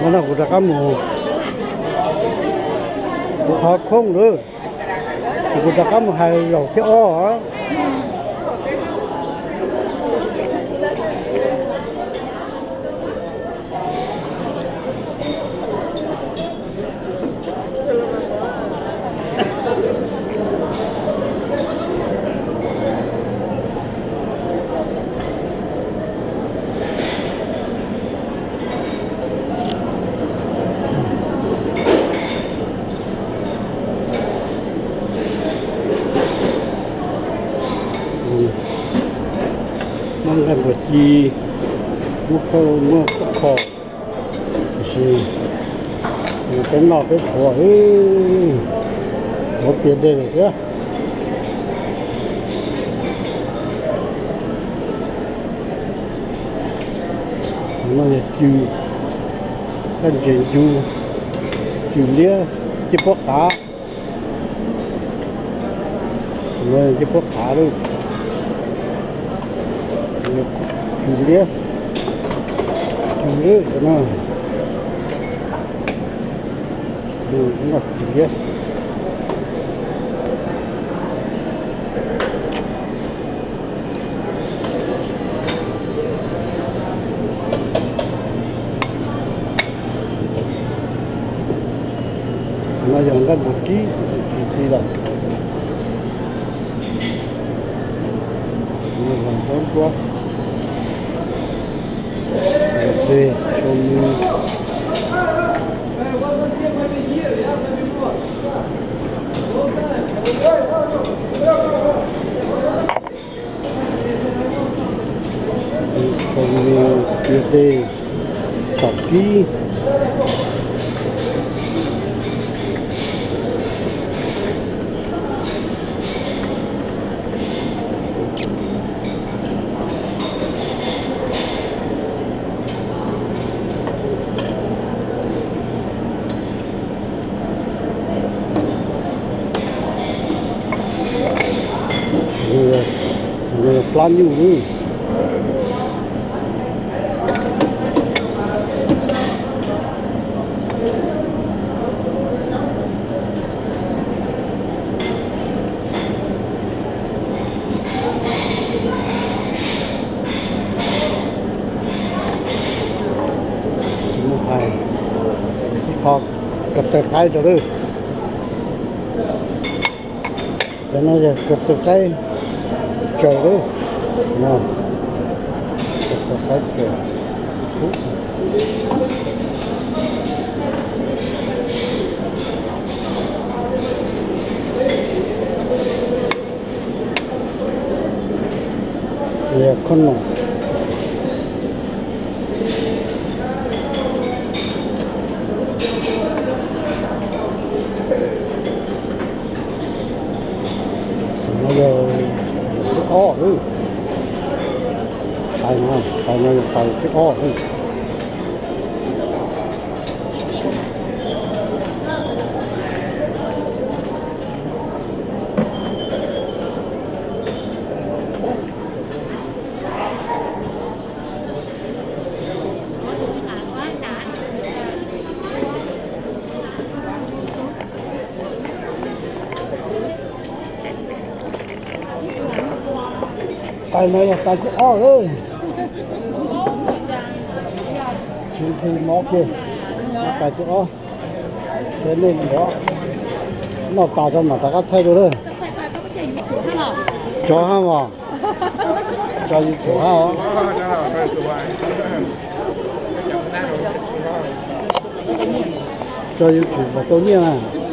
No kuv rov qab mus, kuv qhov khoob lawm, kuv rov qab mus hais zaum thib ob. Muab nqaij npua ci, muab khaub, muab khaub kho, tiam sis peb noj peb tshuav, muab pias dej lawm thiab. No yog cw, kab ntses ncu, cw liab, cw puab qav. Cw puab qav lawm, cw liab, cw liab no, noj cw liab. No yog nqaij npua kib tsis txi lawm. Ntsuab, deg, tsho mi. Tsho mi, pias dej, taum kib. Plab nyuj lawm. Ib qho ko taw qaib rau lawm. Cov no yog ko taw qaib tsaws lawm. Ko taw qaib tsaws. Yog khob noom. No yog thib ob lawm. Tais no, tais no yog tais thib ob lawm. Tais no yog tais thib ob lawm. Tsis ntxhw mob kiag, tais thib ob. Ces nej nov noj tas tso mam rov qab thaij dua lawm. Tso hab mos. Tso YouTube hab os. Tso YouTube mas tau nyiaj na.